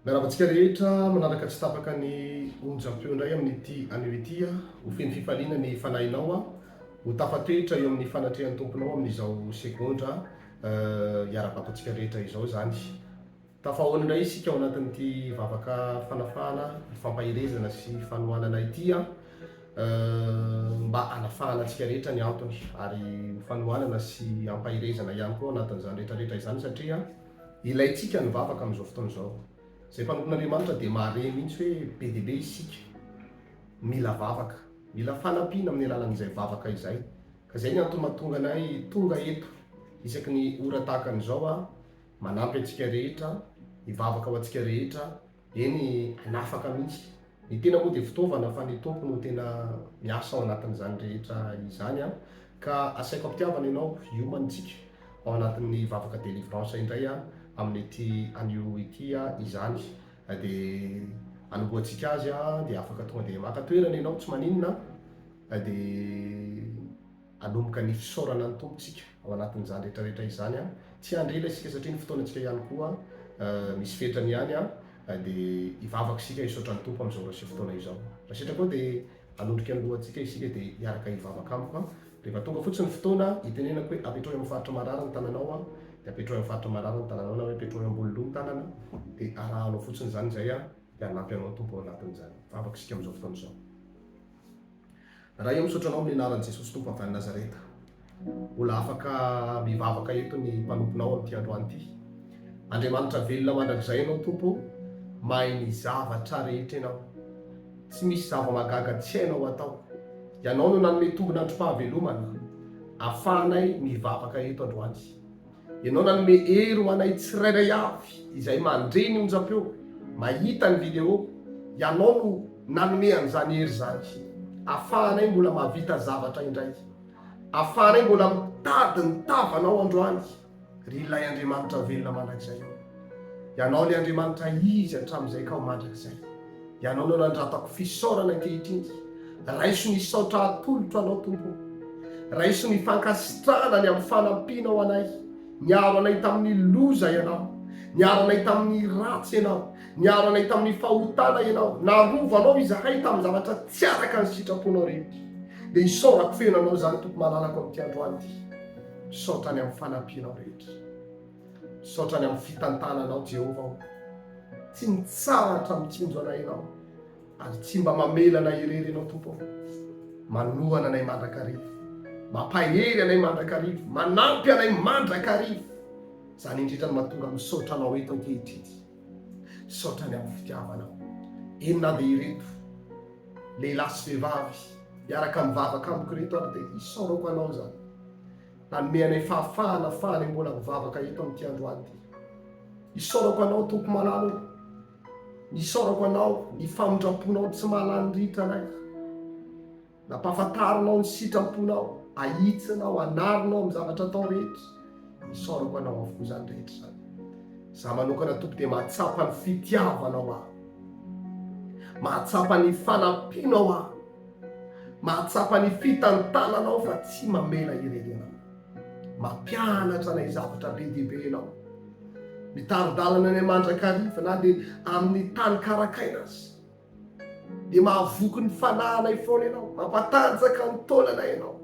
Miarahaba antsika rehetra manaraka tsy tapaka ny onjam-peo indray amin'ity anio ity. Ho feno fifaliana ny fanahinao, ho tafatoetra eo amin'ny fanatrehan'ny Tomponao amin'izao segondra iarahabako antsika rehetra izao izany. Tafahaona indray isika ao anatin'ity vavaka fanafahana, fampaherezana sy fanohanana ity mba hanafahana antsika rehetra ny antony ary ho fanohanana sy hampaherezana ihany koa ao anatin'izany rehetra rehetra izany satria ilaintsika ny vavaka amin'izao fotoana izao. Izay mpanompon'Andriamanitra dia mahare mihitsy hoe be dia be isika mila vavaka, mila fanampiana amin'ny alalan'izay vavaka izay. Ka izay ny antony mahatonga anay tonga eto isaky ny ora tahaka an'izao manampy antsika rehetra, hivavaka ho antsika rehetra, eny hanafaka mihitsy. Ny tena moa dia fitaovana fa ny Tompo no tena miasa ao anatin'izany rehetra izany an. Ka asaiko am-pitiavana ianao hiomana isika ao anatin'ny vavaka délivrance indray amin'ity anio ity izany. Dia anombohantsika azy dia afaka tonga dia maka toerana ianao tsy maninona dia Hanomboka ny fisaorana ny Tompo isika ao anatin'izany rehetra rehetra izany. Tsy handre ela isika satria ny fotoanantsika ihany koa misy fetrany ihany dia hivavaka isika hisaotra ny Tompo amin'izao ora sy fotoana izao. Raha sitrakao dia hanondrika ny lohantsika isika dia hiaraka hivavaka amiko. Rehefa tonga fotsiny ny fotoana hitenenako hoe apetraho eo amin'ny faritra marary ny tananao dia apetraho eo amin'ny faritra marary ny tananao na hoe apetraho eo ambony loha ny tanana dia arahanao fotsiny izany izay dia hanampy anao ny Tompo ao anatin'izany. Vavaka isika amin'izao fotoana izao. Ray ô misaotra anao amin'ny anaran'i Jesosy Tompo avy any Nazareta. Mbola afaka mivavaka eto ny mpanomponao amin'ity androany ity. Andriamanitra velona mandrakizay ianao Tompo, mahay ny zavatra rehetra ianao. Tsy misy zava-mahagaga tsy hainao atao. Ianao no nanome tombon'androm-pahavelomana afahanay mivavaka eto androany. Ianao nanome hery ho anay tsirairay avy izay mandre ny onjam-peo, mahita ny video, Ianao no nanome an'izany hery izany. Afahanay mbola mahavita zavatra indray. Afahanay mbola mitady ny tavanao androany, ry ilay Andriamanitra velona mandrakizay ô. Ianao ilay Andriamanitra izy hatramin'izay ka ho mandrakizay. Ianao no anandratako fisaorana ankehitriny. Raiso ny saotra atolotro Anao, Tompo ô. Raiso ny fankasitrahana ny amin'ny fanampianao anay. Niaro anay tamin'ny loza Ianao. Niaro anay tamin'ny ratsy Ianao. Niaro anay tamin'ny fahotana Ianao. Narovanao izahay tamin'ny zavatra tsy araka ny sitraponao rehetra. Dia isaorako feno Anao izany, Tompo malalako, amin'ity androany ity. Misaotra ny amin'ny fanampianao rehetra. Misaotra ny amin'ny fitantananao Jehovah o. Tsy mitsahatra mitsinjo anay Ianao ary tsy mba mamela anay irery Ianao Tompo o. Manohana anay mandrakariva, mampahery anay mandrakariva, manampy anay mandrakariva. Izany indrindra no mahatonga misaotra Anao eto ankehitriny. Misaotra ny amin'ny fitiavanao. Eny na dia ireto lehilahy sy vehivavy miaraka mivavaka amiko ireto ary dia isaorako Anao izany. Nanome anay fahafahana afahanay mbola mivavaka eto amin'ity androany ity. Isaorako Anao Tompo malala ô. Isaorako Anao ny famindram-ponao tsy mahalany ritra anay. Nampahafantarinao ny sitram-ponao, ahitsinao, anarinao amin'ny zavatra atao rehetra. Isaorako Anao avokoa izany rehetra izany. Za manokana Tompo dia mahatsapa ny fitiavanao aho. Mahatsapa ny fanampianao aho. Mahatsapa ny fitantananao fa tsy mamela irery anao. Mampianatra anay zavatra be dia be ianao. Mitari-dalana anay mandrakariva na dia amin'ny tany karakaina aza. Dia mahavoky ny fanahinay foana ianao, mampatanjaka ny taolanay ianao.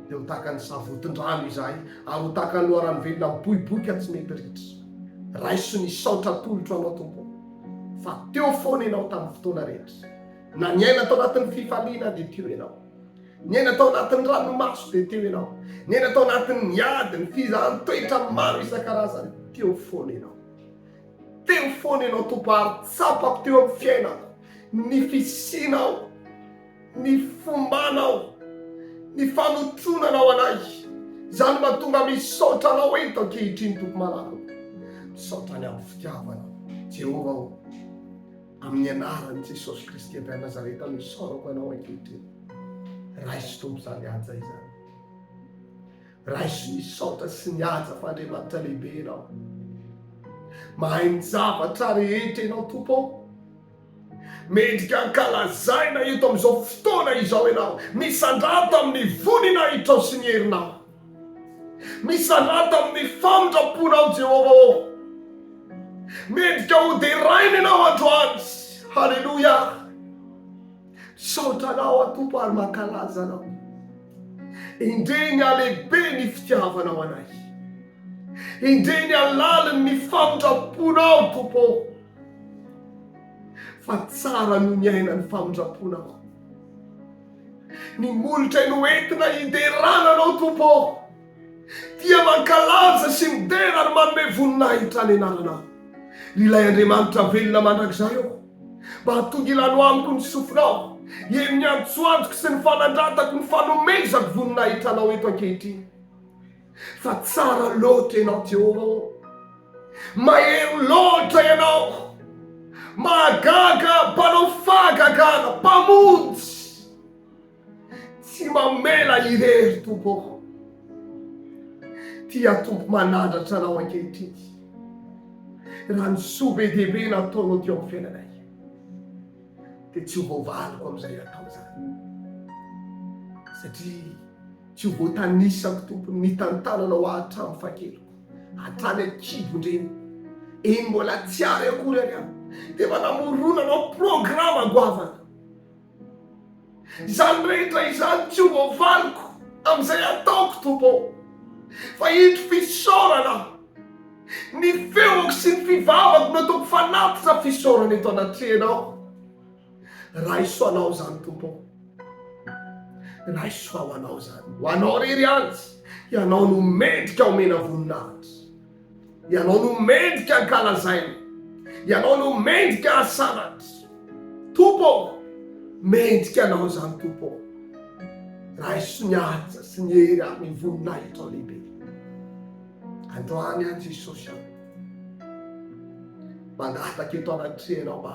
Dia ho tahaka ny savotin-drano izahay ary ho tahaka ny loharano velona miboiboika tsy mety ritra. Raiso ny saotra atolotro anao Tompo fa teo foana ianao tamin'ny fotoana rehetra. Na niaina tao anatin'ny fifaliana dia teo ianao. Niaina tao anatin'ny ranomaso dia teo ianao. Niaina tao anatin'ny ady, ny fizahan-toetra maro isan-karazany, teo foana ianao. Teo foana ianao Tompo ary tsapako teo amin'ny fiainako ny fisianao, ny fombanao, ny fanotronanao anay. Izany mahatonga misaotra anao eto ankehitriny Tompo malala. Misaotra ny amin'ny fitiavanao. Jehovah ô. Amin'ny anaran'i Jesosy Kristy avy any Nazareta no isaorako anao ankehitriny. Raiso Tompo izany haja izany. Raiso ny saotra sy ny haja fa Andriamanitra lehibe Ianao. Mahay ny zavatra rehetra Ianao Tompo ô. Mendrika ankalazaina eto amin'izao fotoana izao Ianao. Misandrata amin'ny voninahitrao sy ny herinao. Misandrata amin'ny famindram-ponao Jehovah ô. Mendrika ho deraina Ianao androany. Haleloia. Misaotra Anao aho Tompo ary mankalaza Anao. Endrey ny halehibe ny fitiavanao anay. Endrey ny halaliny ny famindram-ponao Tompo ô. Fa tsara noho ny aina ny famindram-ponao. Ny molotray no entina hiderana Anao Tompo ô. Dia mankalaza sy midera ary manome voninahitra ny anaranao. Ry ilay Andriamanitra velona mandrakizay ô, mba hatongilano amiko ny sofinao, heno ny antsoantsoko sy ny fanandratako ny fanomezako voninahitra Anao eto ankehitriny. Fa tsara loatra Ianao Jehovah ô, mahery loatra Ianao, mahagaga, mpanao fahagagana, mpamonjy. Tsy mamela irery Tompo ô. Tia Tompo manandratra anao ankehitriny. Raha ny soa be dia be nataonao teo amin'ny fiainanay dia tsy ho voavaliko amin'izay atao izany. Satria tsy ho voatanisako Tompo ny nitantananao ahy hatramin'ny fahakeliko, hatrany an-kibon-dreny. Eny mbola tsy ary akory ary aho dia efa namoronanao programa goavana. Izany rehetra izany tsy ho voavaliko amin'izay ataoko, Tompo ô, fa indro fisaorana aho. Ny feoko sy ny fivavako no ataoko fanatitra fisaorana eto anatrehanao. Raiso anao izany, Tompo ô. Raiso ho anao izany. Ho anao irery ihany. Ianao no mendrika omena voninahitra. Ianao no mendrika ankalazaina. Ianao no mendrika asandratra. Tompo ô, mendrika Anao izany Tompo ô. Raiso ny haja sy ny hery ary ny voninahitrao lehibe. Androany aho Jesosy aho. Mangataka eto anatrehanao mba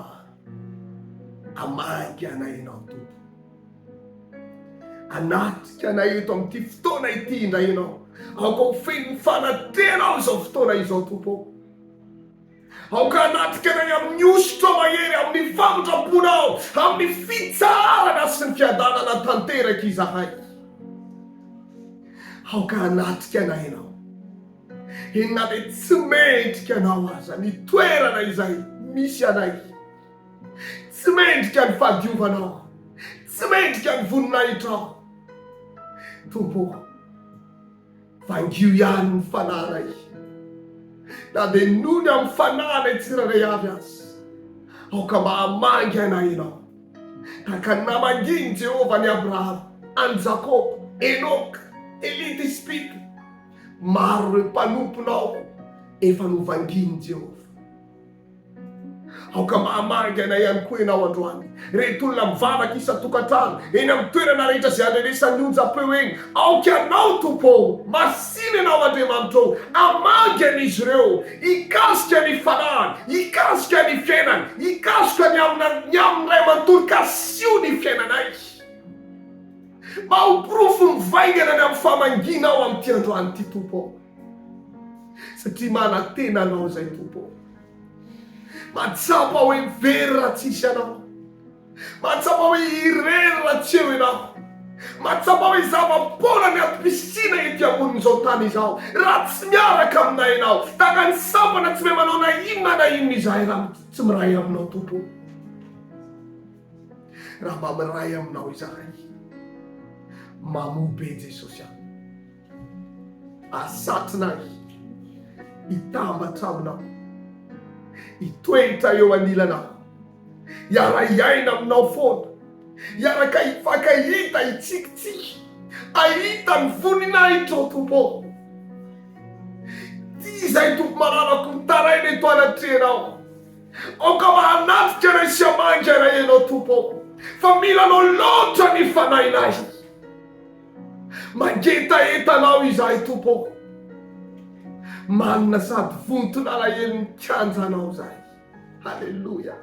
hamangy anay Ianao Tompo. Hanatrika anay eto amin'ity fotoana ity indray Ianao. Aoka ho feno ny fanatrehanao izao fotoana izao, Tompo ô. Aoka hanatrika anay amin'ny hosotra mahery, amin'ny famindram-ponao, amin'ny fitsaharana sy ny fiadanana tanteraka izahay. Aoka hanatrika anay Ianao. Eny na dia tsy mendrika Anao aza ny toerana izay misy anay. Tsy mendrika ny fahadiovanao, tsy mendrika ny voninahitrao. Tompo ô, vangio ihany ny fanahinay, na dia nony amin'ny fanahinay tsirairay avy aza. Aoka mba hamangy anay Ianao, tahaka ny namangian'i Jehovah an'i Abrahama, an'i Jakoba, Enoka, Elia Tisbita. Maro ireo mpanomponao efa novangian'i Jehovah. Aoka mba hamangy anay ihany koa Ianao androany. Ireto olona mivavaka isan-tokantrano, eny amin'ny toerana rehetra izay andrenesan'ny onjam-peo eny, aoka Ianao, Tompo ô, masìna Ianao, Andriamanitra ô, hamangy an'izy ireo, hikasika ny fanahiny, hikasika ny fiainany, hikasoka ny amina, ny amin'ny Ray manontolo, kasiho ny fiainanay. Mba ho porofo mivaingana ny amin'ny famangianao amin'ity androany ity, Tompo ô. Satria manantena Anao izay Tompo ô. Mahatsapa hoe very raha tsisy Anao. Mahatsapa hoe irery raha tsy eo Ianao. Mahatsapa hoe zava-poana ny antom-pisiana ety ambonin'izao tany izao raha tsy miaraka aminay Ianao. Tahaka ny sampana tsy mahay manao na inona na inona izahay raha tsy miray Aminao Tompo ô. Raha mba miray Aminao izahay. Mamoa be Jesosy a. Asatrina ahy hitambatra aminao, hitoetra eo anilanao, hiara-hiaina aminao foana, hiaraka hifankahita, hitsikitsiky, hahita ny voninahitrao Tompo ô. Ity izay Tompo malalako mitaraina eto anatrehanao. Aoka mba hanatrika anay sy hamangy anay Ianao Tompo ô, fa mila Anao loatra ny fanahinay. Mangetaheta Anao izahay Tompo ô. Manina sady vonton'alahelo ny kianjanao izahay. Haleloia.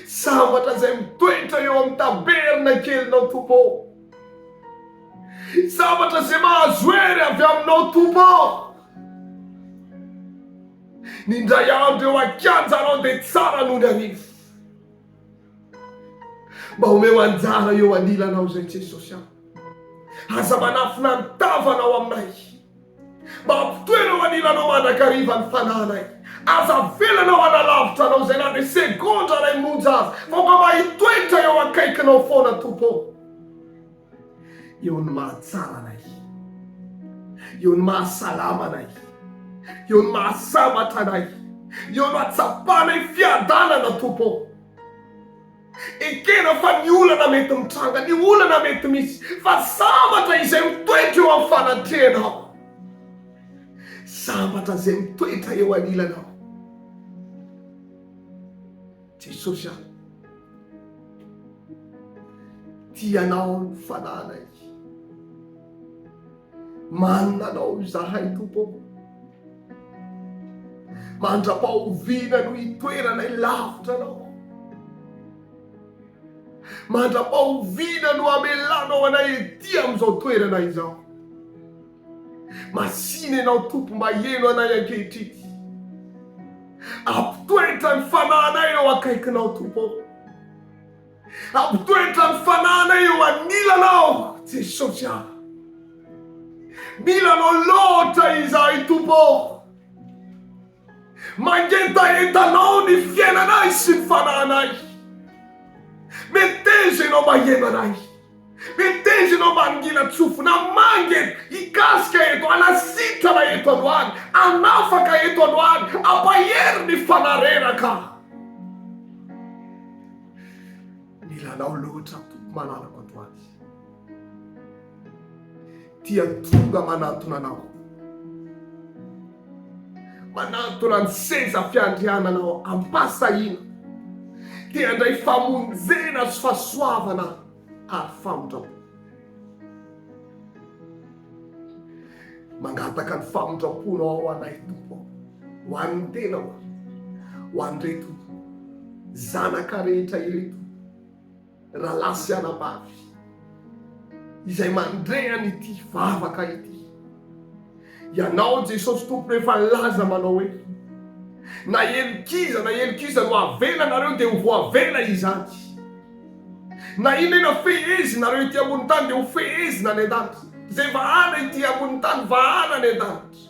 Sambatra izay mitoetra eo amin'ny tabernakelinao Tompo ô. Sambatra izay mahazo hery avy aminao Tompo ô. Ny indray andro eo an-kianjanao dia tsara noho ny arivo. Mba omeo anjara eo anilanao izay Jesosy aho. Aza manafina ny tavanao aminay. Mba ampitoero eo anilanao mandrakariva ny fanahinay. Aza avelanao hanalavitra anao izay na dia segondra iray monja aza, fa aoka mba hitoetra eo akaikinao foana, Tompo ô. Eo ny mahatsara anay, eo ny mahasalama anay, eo ny mahasambatra anay, eo no hatsapanay fiadanana, Tompo ô. Ekena fa ny olana mety mitranga, ny olana mety misy, fa sambatra izay mitoetra eo amin'ny fanatrehanao. Sambatra izay mitoetra eo anilanao. Jesosy a, tia anao ny fanahinay. Manina anao izahay Tompo ô. Mandra-pahoviana no hitoeranay lavitra anao? Mandra-pahoviana no hamelanao anay ety amin'izao toerana izao? Masìna ianao Tompo mba heno anay ankehitriny. Ampitoetra ny fanahinay eo akaikinao Tompo ô. Ampitoetra ny fanahinay eo anilanao Jesosy ah. Mila anao loatra izahay Tompo ô. Mangetaheta anao ny fiainanay sy ny fanahinay. Meteza ianao mba hihaino anay. Meteza ianao mba hangilan-tsofina hamangy eto, hikasika eto, hanasitrana eto androany, hanafaka eto androany, hampahery ny fanahy reraka. Mila anao loatra Tompo malalako androany. Tia tonga manantona anao. Manantona ny seza fiandriananao am-pahasahiana. Te handray famonjena sy fahasoavana ary famindram-po. Mangataka ny famindram-ponao ao anay Tompo ô. Ho an'ny tenako, ho an'ireto zanaka rehetra ireto, rahalahy sy anabavy izay mandre an'ity vavaka ity. Ianao Jesosy Tompo no efa nilaza manao hoe, na helok'iza na helok'iza no avelanareo dia ho voavela izany. Na inona inona fehezinareo ety ambonin'ny tany dia ho fehezina any an-danitra. Izay vahana ety ambonin'ny tany, vahana any an-danitra.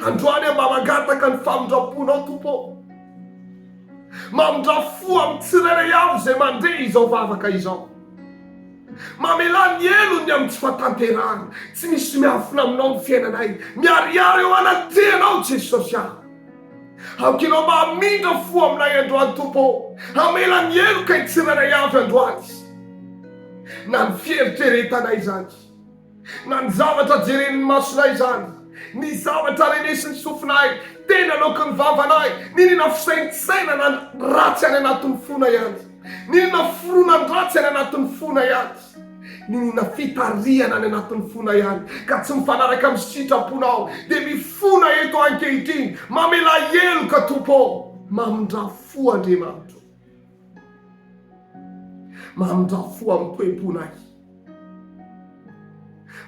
Androany aho mba mangataka ny famindram-ponao Tompo ô. Mamindrà fo amin'ny tsirairay avy izay mandre izao vavaka izao. Mamelà ny helony amin'ny tsy fahatanterahana. Tsy misy miafina aminao ny fiainanay. Miharihary eo anatrehanao Jesosy aho. Aoka Ianao mba hamindra fo aminay androany Tompo ô. Hamela ny helokay tsirairay avy androany. Na ny fieritreretanay izany. Na ny zavatra jeren'ny masonay izany, ny zavatra renesin'ny sofinay, teny aloaky ny vavanay, n'inona fisaintsainana ratsy any anatin'ny fonay any, n'inona foronan-dratsy any anatin'ny fonay any, n'inona fitarihana any anatin'ny fonay any, ka tsy mifanaraka amin'ny sitraponao, dia mifona eto ankehitriny, mamelà heloka Tompo ô, mamindrà fo Andriamanitra ô. Mamindrà fo amin'ny toe-ponay.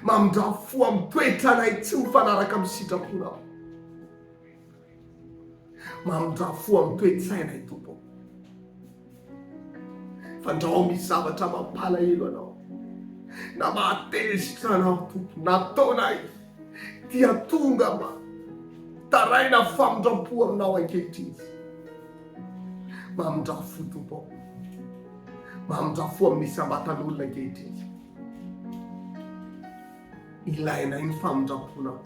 Mamindrà fo amin'ny toetranay tsy mifanaraka amin'ny sitraponao. Mamindrà fo amin'ny toe-tsainay, Tompo. Fandrao misy zavatra mampalahelo anao, na mahatezitra anao, Tompo, nataonay dia tonga mba taraina famindram-po aminao ankehitriny. Mamindrà fo, Tompo. Mamindrà fo amin'ny isam-batan'olona ankehitriny. Ilainay ny famindram-ponao.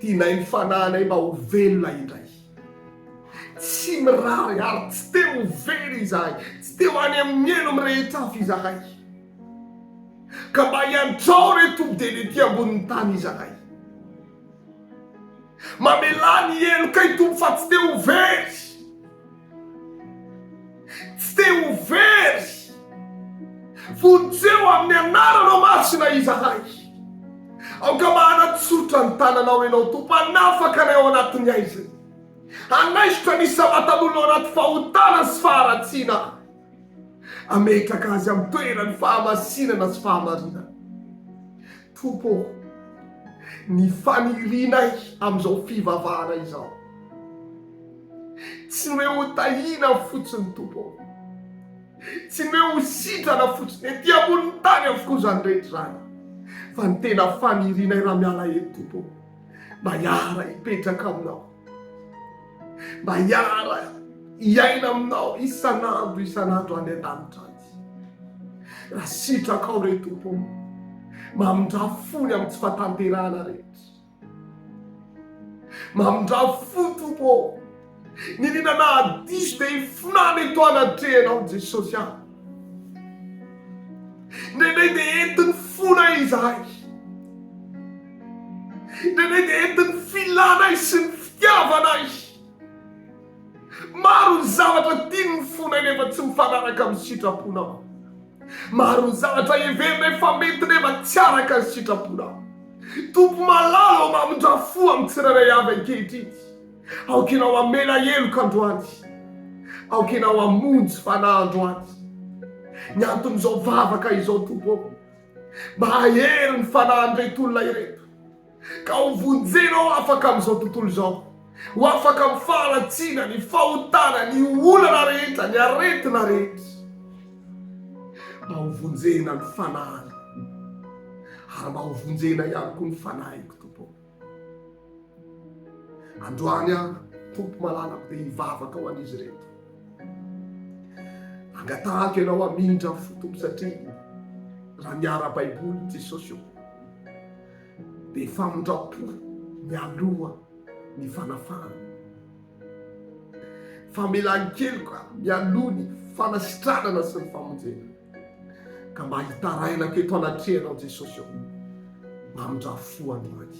Tianay ny fanahinay mba ho velona indray. Tsy mirary ary tsy te ho very izahay. Tsy te ho any amin'ny helo mirehitra afo izahay. Ka mba iantrao re Tompo dia ny ety ambonin'ny tany izahay. Mamelà ny helokay Tompo fa tsy te ho very. Tsy te ho very. Vonjeo amin'ny anaranao masina izahay. Aoka mba hanatsotra ny tananao ianao Tompo, hanafaka anay ao anatin'ny haizina. Hanaisotra ny isam-batan'olona ao anaty fahotana sy faharatsiana. Hametraka azy amin'ny toeran'ny fahamasinana sy fahamarinana. Tompo ô, ny fanirianay amin'izao fivavahana izao, tsy ny hoe ho tahiana fotsiny, Tompo ô, tsy ny hoe ho sitrana fotsiny, ety ambonin'ny tany avokoa izany rehetra izany, fa ny tena fanirianay raha miala eto, Tompo ô, mba hiara-hipetraka Aminao. Mba hiara hiaina aminao isan'andro isan'andro any an-danitra any. Raha sitrakao re Tompo ô, mamindrà fo ny amin'ny tsy fahatanterahana rehetra. Mamindrà fo Tompo ô. Nirina nahadiso dia ifonana eto anatrehanao Jesosy ah. Indraindray dia entin'ny fonay izahay. Indraindray dia entin'ny filanay sy ny fitiavanay. Maro ny zavatra tian'ny fonay nefa tsy mifanaraka amin'ny sitraponao. Maro ny zavatra heverinay fa mety nefa tsy araka ny sitraponao. Tompo malala ô mamindrà fo amin'ny tsirairay avy ankehitriny. Aoka ianao hamela heloka androany. Aoka ianao hamonjy fanahy androany. Ny anton'izao vavaka izao Tompo ô, mba hahery ny fanahin'ireto olona ireto, ka ho vonjenao afaka amin'izao tontolo izao, ho afaka amin'ny faharatsiana, ny fahotana, ny olana rehetra, ny aretina rehetra. Mba ho vonjena ny fanahiny, ary mba ho vonjena ihany koa ny fanahiko Tompo ô. Androany aho, Tompo malalako, dia hivavaka ho an'izy ireto. Angatahako ianao hamindra fo, Tompo, satria raha ny ara-baiboly Jesosy io, dia famindram-po mialoha ny fanafahana. Famelan-keloka mialoha ny fanasitranana sy ny famonjena. Ka mba hitarainako eto anatrehanao Jesosy ô, mamindrà fo androany,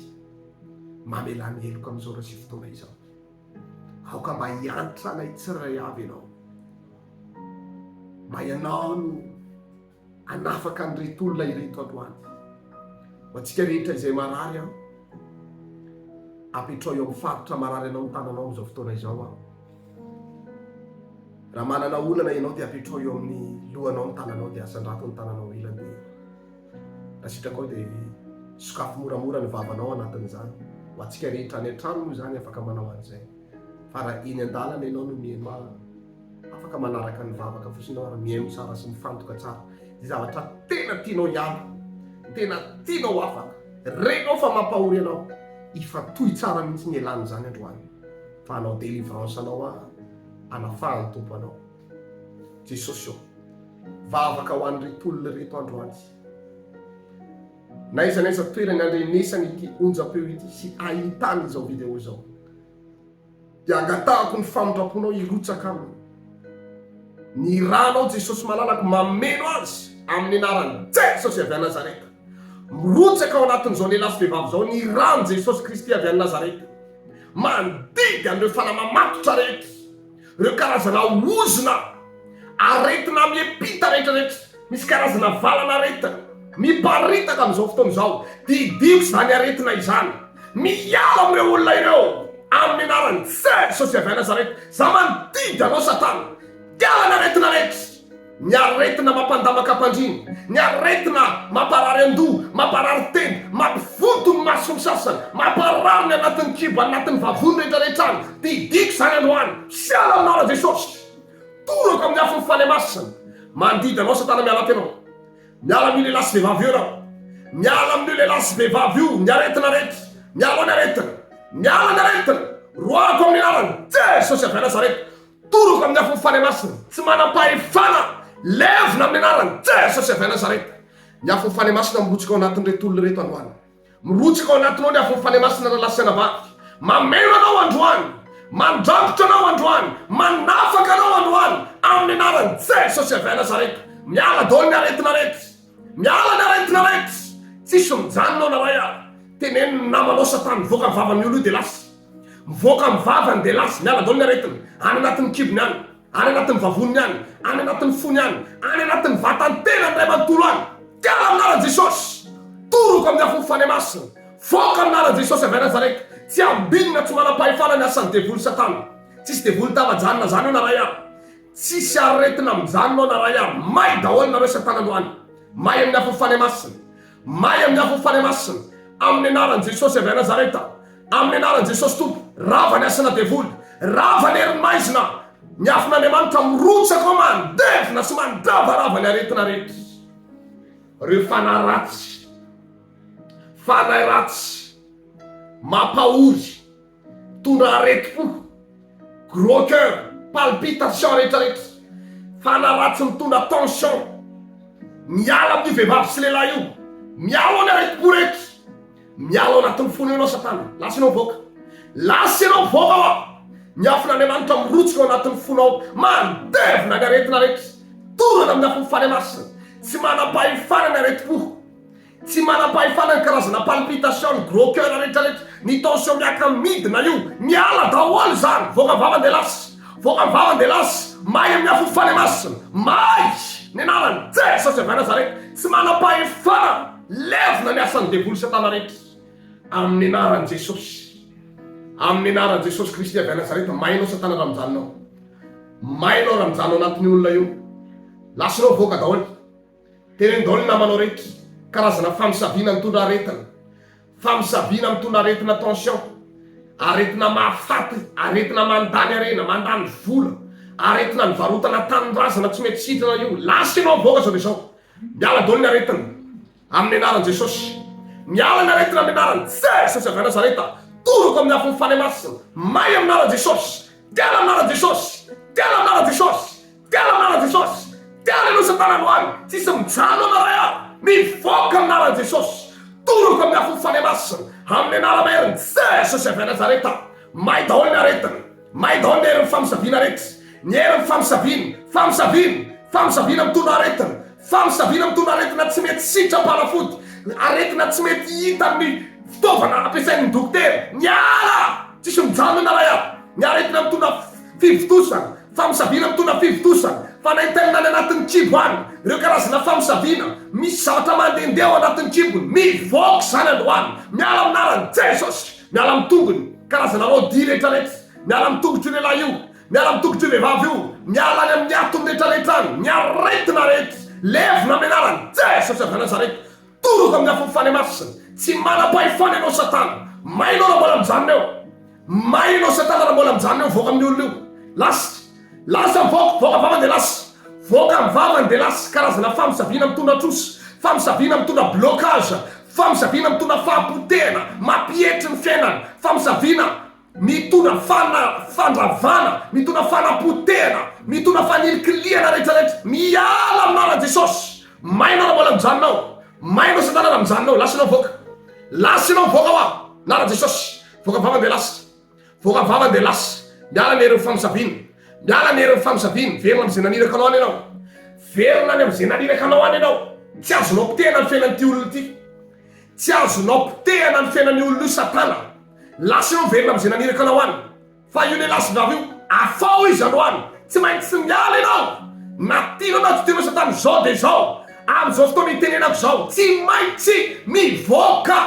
mamelà ny heloka amin'izao ora sy fotoana izao. Aoka mba hiantra anay tsirairay avy ianao. Mba ianao no hanafaka an'ireto olona ireto androany. Ho antsika rehetra izay marary an, apetrao eo amin'ny faritra marary anao ny tananao amin'izao fotoana izao aho. Raha manana olana ianao dia apetrao eo amin'ny lohanao ny tananao dia asandrato ny tananao ilany dia raha sitrakao dia sokafy moramora ny vavanao anatin'izany. Ho antsika rehetra any an-trano moa izany afaka manao an'izay. Fa raha eny an-dalana ianao no mihaino ahy, afaka manaraka ny vavaka fotsiny ianao ary mihaino tsara sy mifantoka tsara. Izay zavatra tena tianao hiala, tena tianao afaka, renao fa mampahory anao, ifantohy tsara mihitsy ny elan'izany androany. Fa hanao délivrance anao aho, hanafahan'ny Tompo anao. Jesosy ô, vavaka ho an'ireto olona ireto androany. Na aiza na aiza toerany andrenesany ity onjam-peo ity sy ahitany izao vidéo izao. Dia angatahako ny famindram-ponao hirotsaka aminy. Ny ranao Jesosy malalako mameno azy amin'ny anaran'i Jesosy avy any Nazareta. Mirotsaka ao anatin'izao lehilahy sy vehivavy izao ny ran'i Jesosy Kristy avy any Nazareta. Mandidy an'ireo fanahy mamatotra rehetra, ireo karazana ozona, aretina miepita rehetra rehetra, misy karazana valan'aretina miparitaka amin'izao fotoana izao. Didio izany aretina izany. Miala amin'ireo olona ireo amin'ny anaran'i Jesosy avy any Nazareta. Za mandidy anao Satana, hiala ny aretina rehetra. Ny aretina mampandamaka am-pandriana, ny aretina mamparary an-doha, mamparary tenda, mampivonto ny mason'ny sasany, mamparary ny anatin'ny kibo, anatin'ny vavony rehetra rehetra any. Didiko izany androany. Hiala amin'ny anaran'i Jesosy. Torako amin'ny afon'ny Fanahy Masina. Mandidy anao Satana miala tena. Miala amin'io lehilahy sy vehivavy io ianao. Miala amin'io lehilahy sy vehivavy io ny aretina rehetra. Miala ao ny aretina. Miala ny aretina. Roahako amin'ny anaran'i Jesosy avy any Nazareta. Torako amin'ny afon'ny Fanahy Masina. Tsy manam-pahefana. Levona amin'ny anaran'i Jesosy avy any Nazareta. Ny afon'ny Fanahy Masina mirotsaka ao anatin'ireto olona ireto androany. Mirotsaka ao anatinao ny afon'ny Fanahy Masina rahalahy sy anabavy. Mameno anao androany. Mandrakotra anao androany. Manafaka anao androany. Amin'ny anaran'i Jesosy avy any Nazareta. Miala daholo ny aretina rehetra. Miala ny aretina rehetra. Tsisy mijanona ao na ray ary. Teneno ny namanao satana mivoaka ny vavan'ny olona io dia lasa. Mivoaka amin'ny vavany dia lasa. Miala daholo ny aretina. Any anatin'ny kibony any. Any anatin'ny vavoniny any. Any anatin'ny fony any. Any anatin'ny vatan-tenany iray manontolo any. Miala amin'ny anaran'i Jesosy. Toroko amin'ny afon'ny Fanahy Masina. Voaka amin'ny anaran'i Jesosy avy any Nazareta. Tsy ambinina tsy manam-pahefana ny asan'ny devoly satana. Tsisy devoly tafajanona zany eo na ray ary. Tsisy aretina mijanona ao na ray ary. May daholo nareo satana androany. May amin'ny afon'ny Fanahy Masina. May amin'ny afon'ny Fanahy Masina. Amin'ny anaran'i Jesosy avy any Nazareta. Amin'ny anaran'i Jesosy Tompo, rava ny asana devoly, rava ny herin'ny maizina, ny afon'Andriamanitra mirotsaka ao mandevona sy mandravarava ny aretina rehetra. Ireo fanahy ratsy, fanahy ratsy, mampahory, mitondra aretim-po. Gros cœur, palpitation rehetra rehetra, fanahy ratsy mitondra tension, miala amin'io vehivavy sy lehilahy io, miala ao ny aretim-po rehetra, miala ao anatin'ny fony eo ianao satana, lasa ianao mivoaka, lasa ianao mivoaka hoa, ny afon'Andriamanitra mirotsaka ao anatin'ny fonao, mandevona ny aretina rehetra, torana amin'ny afon'ny Fanahy Masina, tsy manam-pahefana ny aretim-po. Tsy manam-pahefana ny karazana palpitation, ny gros coeur rehetra rehetra, ny tension miaka midina io, miala daholo izany, voaka vava dia lasa, voaka vava dia lasa, may amin'ny afo fanahy masina, may ny anaran'i Jesosy avy any Nazareta, tsy manam-pahefana, levona ny asan'ny devoly satana rehetra, amin'ny anaran'i Jesosy, amin'ny anaran'i Jesosy Kristy avy any Nazareta, may ianao satana raha mijanona ao, may ianao raha mijanona ao anatin'io olona io, lasa ianao voaka daholo. Teneno daholo ny namanao rehetra, karazana famosaviana mitondra aretina, famosaviana mitondra aretina tension, aretina mahafaty, aretina mandany harena, mandany vola, aretina nivarotana tanindrazana tsy mety sitrana io, lasa ianao mivoaka zao dia zao, miala daholo ny aretina amin'ny anaran'i Jesosy, miala ny aretina amin'ny anaran'i Jesosy avy any Nazareta, torako amin'ny afon'ny Fanahy Masina, may amin'ny anaran'i Jesosy, miala amin'ny anaran'i Jesosy, miala amin'ny anaran'i Jesosy. Miala amin'ny anaran'i Jesosy. Miala ianao satana androany. Tsisy mijanona ray a. Mivoaka amin'ny anaran'i Jesosy. Torako amin'ny afon'ny Fanahy Masina. Amin'ny anara-maherin'i Jesosy avy any Nazareta. May daholo ny aretina. May daholo ny herin'ny famosaviana rehetra. Ny herin'ny famosaviana. Famosaviana. Famosaviana mitondra aretina. Famosaviana mitondra aretina tsy mety sitram-panafody. Aretina tsy mety hita amin'ny fitaovana ampiasain'ny dokotera. Miala! Tsisy mijanona ray a. Ny aretina mitondra fivontosana. Famosaviana mitondra fivontosana, fanaintainana any anatin'ny kibo any, ireo karazana famosaviana, misy zavatra mandehandeha ao anatin'ny kibony, mivoaka izany androany, miala amin'ny anaran'i Jesosy, miala amin'ny tongony, karazana rôdy rehetrarehetra, miala amin'ny tongotr'io lehilahy io, miala amin'ny tongotr'io vehivavy io, miala any amin'ny atony rehetrarehetra any, ny aretina rehetra, levona amin'ny anaran'i Jesosy avy any Nazareta, Toroko amin'ny afon'ny Fanahy Masina. Tsy manam-pahefana ianao Satana. May ianao raha mbola mijanona eo. May ianao Satana raha mbola mijanona eo mivoaka amin'ny olona io. Lasa. Lasa mivoaka. Voaka vavany dia lasa. Voaka amin'ny vavany dia lasa. Karazana famosaviana mitondra trosa. Famosaviana mitondra blocage. Famosaviana mitondra fahapotehana. Mampietry ny fiainana. Famosaviana mitondra fana, fandravana, mitondra fanapotehana, mitondra fanilikilihana rehetra rehetra. Miala amin'ny anaran'i Jesosy. Maina raha mbola mijanona ao. Maina satana raha mijanona ao. Lasa ianao mivoaka. Lasa ianao mivoaka hoa. Anaran'i Jesosy. Voaka vavany dia lasa. Voaka vavany dia lasa. Miala ny herin'ny famosaviana. Miala ny herin'ny famosaviana. Miverina amin'izay naniraka anao any ianao. Verina any amin'izay naniraka anao any ianao. Tsy azonao potehana ny fiainan'ity olona ity. Tsy azonao potehana ny fiainan'io olona io satana. Lasa eo miverina amin'izay naniraka anao any. Fa io lehilahy sy vavy io, afaho izy androany. Tsy maintsy miala ianao. Na tianao na tsy tianao satana, izao dia izao. Amin'izao fotoana itenenako izao, tsy maintsy mivoaka.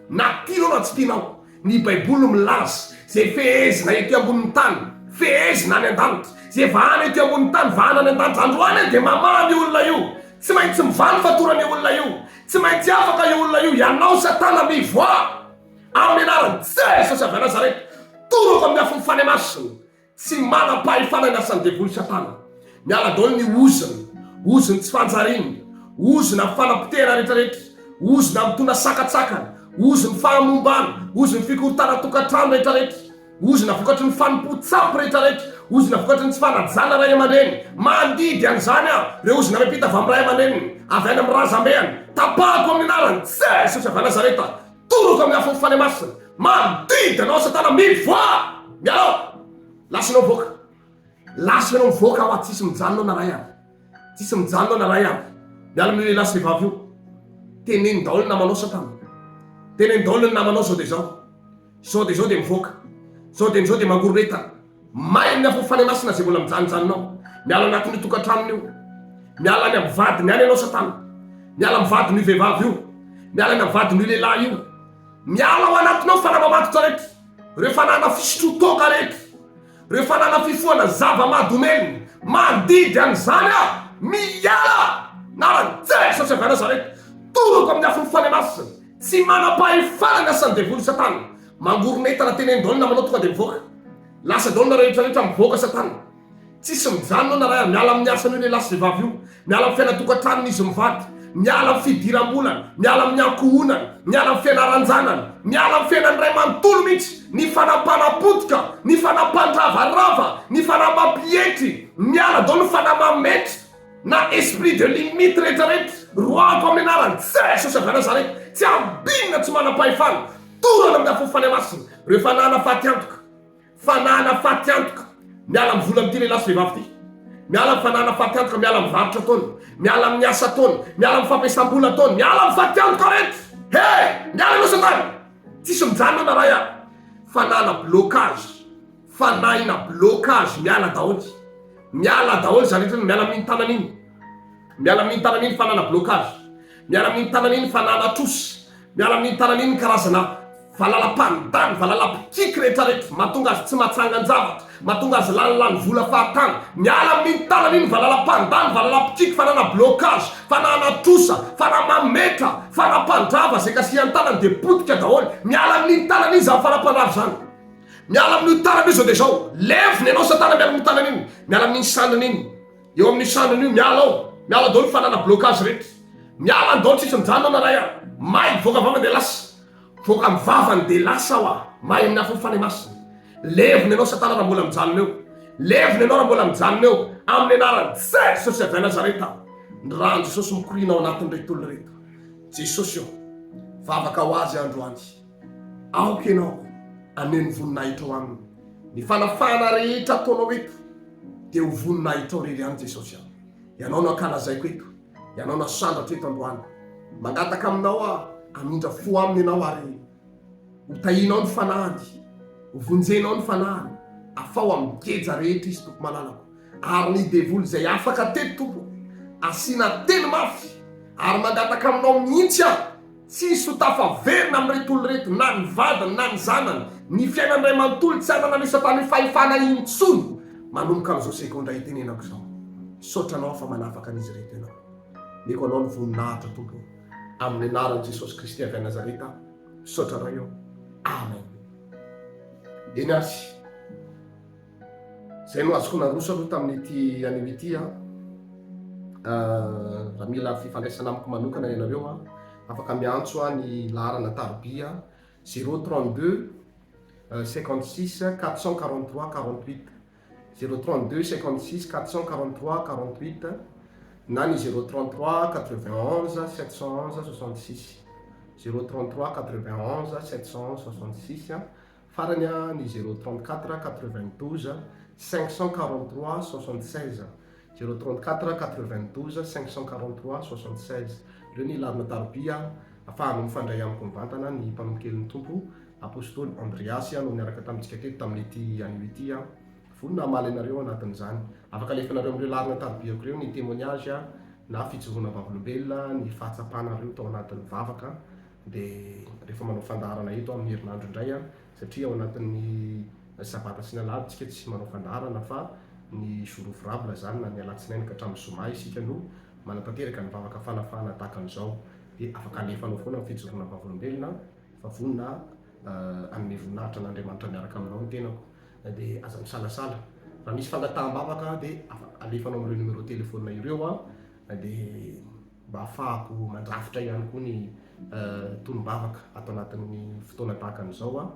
Na tianao na tsy tianao. Ny Baiboly milaza, izay fehezina ety ambonin'ny tany, fehezina any an-danitra. Izay vahana ety ambonin'ny tany, vahana any an-danitra. Androany dia mamaha an'io olona io. Tsy maintsy mivaha ny fatoran'io olona io. Tsy maintsy afaka io olona io. Ianao satana mivoaha. Amin'ny anaran'i Jesosy avy any Nazareta, torako amin'ny afon'ny Fanahy Masina. Tsy manam-pahefana ny asan'ny devoly satana. Miala daholo ny ozona, ozon'ny tsy fanjariana, ozona amin'ny fanapotehana rehetrarehetra, ozona mitondra sakatsakana, ozon'ny fahamombana, ozon'ny fikorontanan-tokantrano rehetrarehetra. Ozona vokatry ny fanompoan-tsampy rehetrarehetra, ozona vokatry ny tsy fanajana ray aman-dreny, mandidy an'izany aho, ireo ozona miampita avy amin'ny ray aman-dreniny, avy any amin'ny razambehany, tapahako amin'ny anaran'i Jesosy avy any Nazareta, torako amin'ny afon'ny Fanahy Masina, mandidy anao satana, mivoaha! Miala ao! Lasa ianao mivoaka! Lasa ianao mivoaka hoa, tsisy mijanona ao na ray ary, tsisy mijanona ao na ray ary, miala amin'io lehilahy sy vehivavy io, teneno daholo ny namanao satana, teneno daholo ny namanao zao dia zao. Zao dia zao dia mivoaka. Zao dia zao dia mangoron'entana. May amin'ny afon'ny Fanahy Masina izay mbola mijanonjanona ao. Miala anatin'io tokantranony io. Miala any amin'ny vadiny any ianao Satana. Miala amin'ny vadin'io vehivavy io. Miala any amin'ny vadin'io lehilahy io. Miala ao anatinao fanahy mamatotra rehetra. Ireo fanahana fisotroan-toaka rehetra. Ireo fanahana fifohana zava-mahadomelina. Mandidy an'izany aho. Miala! Anaran'i Jesosy avy any Nazareta. Torako amin'ny afon'ny Fanahy Masina. Tsy manam-pahefana ny asan'ny devoly satana. Mangoron'entana teneno daholo namanao tonga dia mivoaka. Lasa daholo nareo rehetra rehetra mivoaka satana. Tsisy mijanona na ray miala amin'ny asany io lehilahy sy vehivavy io. Miala amin'ny fiainan-tokantranony izy mivady. Miala amin'ny fidiram-bolany, miala amin'ny ankohonany, miala amin'ny fianaran-janany, miala amin'ny fiainany iray manontolo mihitsy, ny fanahy mpanapotika, ny fanahy mpandravarava, ny fanahy mampietry, miala daholo ny fanahy mametra na esprit de limite rehetra rehetra, roahako amin'ny anaran'i Jesosy avy any Nazareta, tsy ambinina tsy manam-pahefana, torana amin'ny afon'ny Fanahy Masina, ireo fanahy nafaty antoka. Fanahana faty antoka, miala amin'ny vola amin'ity lehilahy sy vehivavy ity. Miala amin'ny fanahana faty antoka, miala amin'ny varotra ataony, miala amin'ny asa ataony, miala amin'ny fampiasam-bola ataony, miala amin'ny faty antoka rehetra. He! Miala ianao satana! Tsisy mijanona na ray ary. Fanahana blocage, fanahina blocage, miala daholo. Miala daholo izany rehetra izany, miala amin'iny tanana iny. Miala amin'iny tanana iny fanahana blocage. Miala amin'iny tanana iny fanahana trosa. Miala amin'iny tanana iny ny karazana valalam-pandany, valalam-pikiky rehetrarehetra, mahatonga azy tsy mahatsangan-javatra, mahatonga azy lanilany vola fahatany. Miala amin'iny tanana iny valalam-pandany, valalam-pikiky, fanana blocage, fanana trosa, fana mametra, fana mpandrava, izay kasihan'ny tanany dia potika daholo. Miala amin'iny tanana iny izany fana mpandrava izany. Miala amin'io tanana io izao dia izao. Levona ianao satana miala amin'io tanana iny. Miala amin'iny sandriny iny. Eo amin'io sandriny io, miala ao. Miala daholo ny fanana blocage rehetra. Miala any daholo tsisy mijanona na ray a! May mivoaka vavany dia lasa. Mivoaka amin'ny vavany dia lasa hoa. May amin'ny afon'ny Fanahy Masina. Levona ianao satana raha mbola mijanona eo. Levona ianao raha mbola mijanona eo. Amin'ny anaran'i Jesosy avy any Nazareta. Ny ran'i Jesosy mikoriana ao anatin'ireto olona ireto. Jesosy ô, vavaka ho azy androany. Aoka ianao haneho ny voninahitrao aminy. Ny fanafahana rehetra ataonao eto dia ho voninahitrao irery ihany Jesosy a. Ianao no ankalazaiko eto. Ianao nasandratra eto androany. Mangataka aminao aho, hamindra fo aminy ianao ary ho tahianao ny fanahiny, ho vonjenao ny fanahiny, afaho amin'ny geja rehetra izy Tompo malalako. Ary ny devoly izay afaka teto Tompo, asiana teny mafy, ary mangataka aminao mihitsy aho, tsy hisy ho tafaverina amin'ireto olona ireto, na ny vadiny na ny zanany, ny fiainany iray manontolo, tsy hanana an'io satana io fahefana intsony, manomboka amin'izao segondra itenenako izao. Misaotra anao aho fa manafaka an'izy ireto ianao. Omeko anao ny voninahitra Tompo ô. Amin'ny anaran'i Jesosy Kristy avy any Nazareta aho. Misaotra Ray ô. Amen. Eny ary. Izay no azoko naroso aloha tamin'ity anio ity an. Raha mila fifandraisana amiko manokana ianareo an, afaka miantso ahy ny laharana tarobia 032 56 443 48. 032 56 443 48 na ny 033 91 711 66 033 91 711 66 farany ny 034 92 543 76 034 92 543 76 ireo ny laharana tarobia afahanao mifandray amiko mivantana ny mpanompokelin'ny Tompo Apostoly Andreasy no niaraka tamintsika teto tamin'ity anio ity aho. Vonona hamaly anareo ao anatin'izany. Afaka alefanareo amin'ireo laharana tarobihako ireo ny témoignage na fijoroana vavolombelona, ny fahatsapanareo tao anatin'ny vavaka. Dia rehefa manao fandaharana eto aho amin'ny herinandro indray aho, satria ao anatin'ny sabata sy ny alahady tsika tsy manao fandaharana fa ny jour ouvrable izany na ny alatsinainy ka hatramin'ny zoma isika no manatanteraka ny vavaka fanafahana tahaka an'izao. Dia afaka alefanao foana ny fijoroana vavolombelona. Fa vonona hanome voninahitra an'Andriamanitra miaraka aminao ny tenako dia aza misalasala. Raha misy fangataham-bavaka dia alefanao amin'ireo numéro téléphone ireo aho dia mba ahafahako mandrafitra ihany koa ny tonom-bavaka ato anatin'ny fotoana tahaka an'izao aho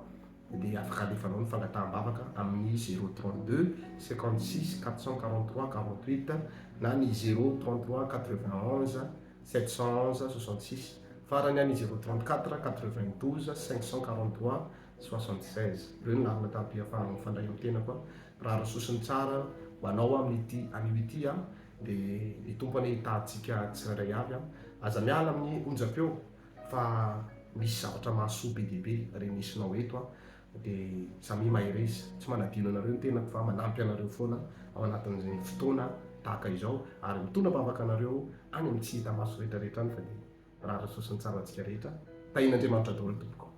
dia afaka alefanao ny fangataham-bavaka amin'ny 032 56 443 48 na ny 033 91 711 66 Farany any 0 34 92 543 76. Ireo ny laharana tabi-pihafahanao mifandray amin'ny tenako a. Raha rososiny tsara ho anao amin'ity anio ity a, dia ny Tompo anie hitaha antsika tsirairay avy a. Aza miala amin'ny onjam-peo fa misy zavatra mahasoa be dia be renesinao eto a. Dia samia mahereza. Tsy manadino anareo ny tenako fa manampy anareo foana ao anatin'izay fotoana tahaka izao ary mitondra am-bavaka anareo any amin'ny tsy hita maso rehetra rehetra any fa dia mirary soa sy ny tsara ho antsika rehetra. Tahian'Andriamanitra daholo tompoko.